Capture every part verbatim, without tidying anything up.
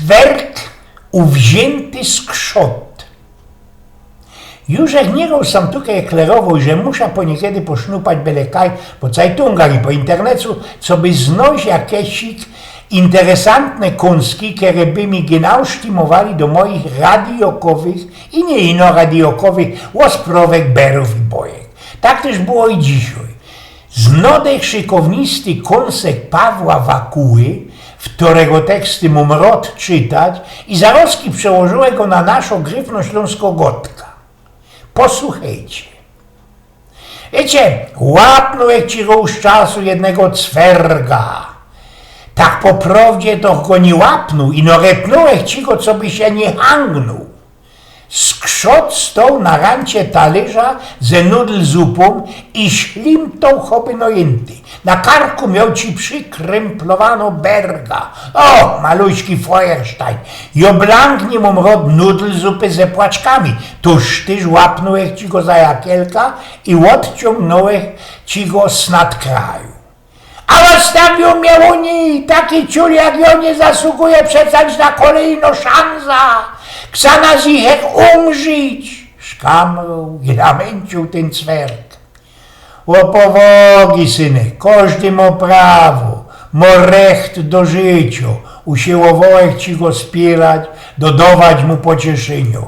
Werk uwzięty z krzot. Jużech niyroz sam tukej klerowoł, że musza poniykedy posznupać bele kaj po cajtungach i po internecu, coby znojś jakeś interesantne kōnski, kere by mi genau sztimowali do moich radiokowych i niy ino radiokowych łosprowek, berōw i bojek. Tak tyż było i dzisiej. Znodech szykownisty kōnsek Pawła Wakuły, w kerego teksty mōm rod czytać, i zarozki przełożōłech go na naszo gryfno ślōnsko godka. Posłuchejcie. Wiycie, łapnōłech ci go z czasu jednego cwerga. Tak po prowdzie doch go niy łapnōł, ino retnōłech ci go, coby sie niy hangnōł. Skrzot stoł na rancie talyża ze nudlzupōm i ślimtoł choby nojynty. Na karku mioł ci przykrymplowano berga. O, maluśki Feuerstein, jo blank niy mōm rod nudlzupy ze płaczkami. Tōż tyż łapnōłech ci go za jakielka i ôdciōngnōłech ci go snad kraju. A ôstawiōł mie u nij, taki ciul jak jo niy zasługuje przecież na kolejno szansa. Chca na zicher umrzić, szkamroł i lamynciōł tyn cwerg. O powogi, synek, kożdy mo prawo, mo recht do życio, usiłowołech ci go spiyrać, dodować mu pocieszynio.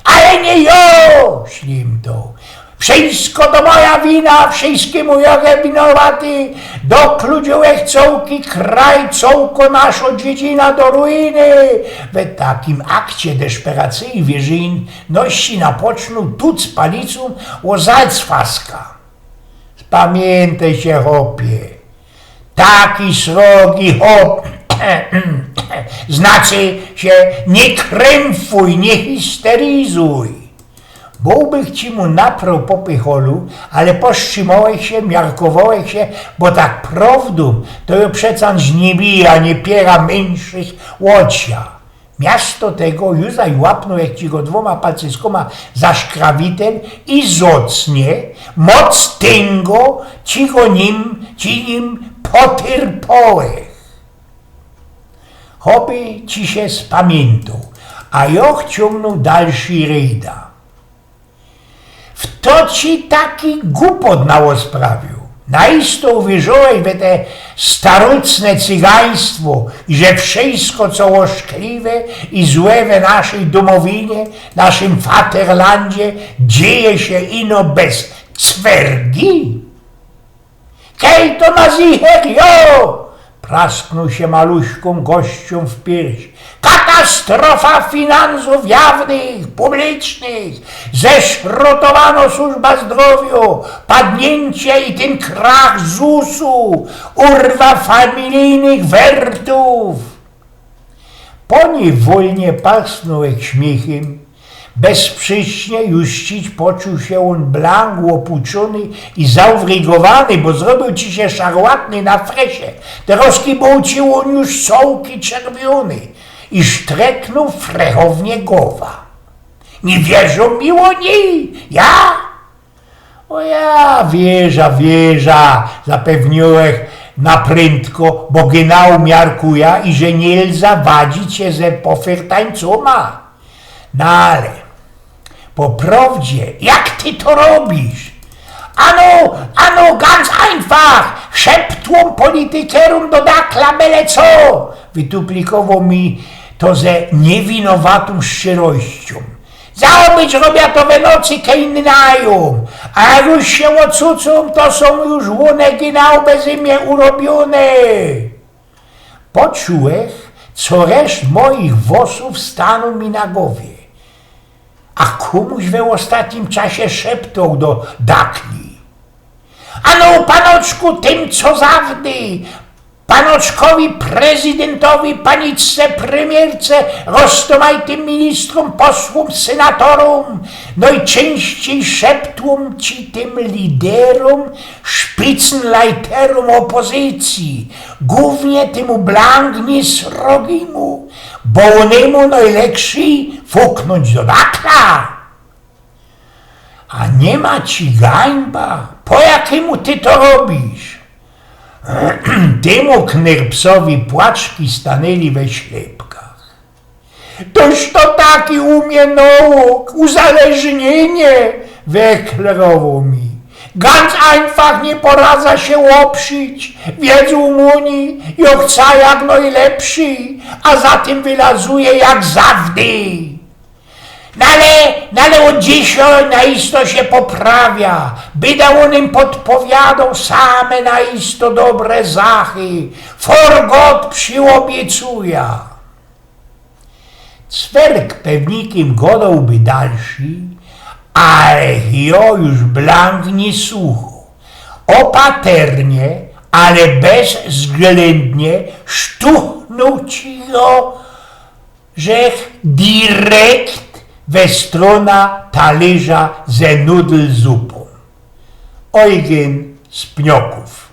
Ale niy jo, ślimtoł. Wszysko to moja wina, wszyskimu jo winowaty. Dokludzōłech cołki kraj, cołko naszo dziedzina do ruiny. We takim akcie deszperacyji wierzynności napocznōł tuc palicōm ô zalcwaska. Spamiyntej sie, chopie. Taki srogi chop, znaczy sie, niy krymfuj, niy histeryzuj. Bōłbych ci mu naproł po pycholu, ale powstrzymołech sie, miarkowołech sie, bo tak prowdōm to jo przecież niy bij, a niy piera myńszych ôdsia. Miasto tego ju zaj łapnōłech ci go dwōma palcyskōma za szkrawitel i zocnie, moc tyngo ci go nim, ci nim potyrpołech. Choby ci sie spamiyntōł, a jo ciōngnōł dalszy rejda. Fto ci taki gupot naosprawiōł? Naisto uwierzołeś we te starucne cygaństwo i że wszysko, co ôszkliwe i złe we naszyj dōmowinie, naszym Vaterlandzie, dzieje sie ino bez cwergi? Kej to na zicher jo? Prasknōł sie maluśkōm gościōm w pierś. Katastrofa finansōw jawnych, publicznych, zeszrotowano służba zdrowio, padniyncie i tyn krach zusu, urwa familijnych wertōw. Poniywolnie parsnōłech śmiechem. Bezprzycznie Juszczić poczuł sie ôn blank ôpuczōny i zaufrygowany, bo zrobiōł ci sie szarłatny na fresie. Terozki bōł ci ôn już cołki czerwiōny i sztreknōł frechownie gowa. Niy wierzōm mi ôni? Ja? O ja, wierza, wierza, zapewniōłech na prędko, bo genau miarkuja, iże niy lza wadzić sie ze pofyrtańcōma. No ale, po prowdzie, jak ty to robisz? Ano, ano, ganz einfach, szeptōm politykerōm do dakla bele co, wytuplikowoł mi to ze niywinowatōm szczerościōm. Zaobyć robia to we nocy, kej inny najōm, a jak już sie ôcucōm, to sōm już ône genau bezy mie urobiōne. Poczułech, co reszt moich włosōw stanōł mi na gowie. A kōmuś we ôstatnim czasie szeptoł do dakli. Ano, panoczku, tym co zawdy, panoczkowi prezydyntowi, paniczce premierce, roztōmajtym ministrōm, posłōm, synatorōm, nojczynściej szeptōm ci tym liderōm, szpicynlajterōm ôpozycyje, głōwnie tymu blank niy srogimu, bo ônymu nojlepszyj fuknōńć do dakla. A niy ma ci gańba? Po jakimu ty to robisz? Tymu knyrpsowi płaczki stanęli we ślepka. Toż to taki u mie nołuk, uzależnienie, wechlrowoł mi. Ganz einfach niy poradzã sie ôprzić, wiedzōł mōni, jŏ chcã jak nojlepszyj, a za tym wylazuje jak zawdy. No ale, no ale ôd dzisiej na isto sie poprawiã. Bydã ônym podpowiadŏł same na isto dobre zachy. Forgot przyobiecujã. Cwerg pewnikiym gŏdŏłby dalszyj, ale jŏ już blank niy słuchoł. Ôpaternie, ale bezwzglyndnie sztuchnōł ci go, żech direkt we strōna talyrza ze nudel zupōm. Ojgyn z Pniokōw.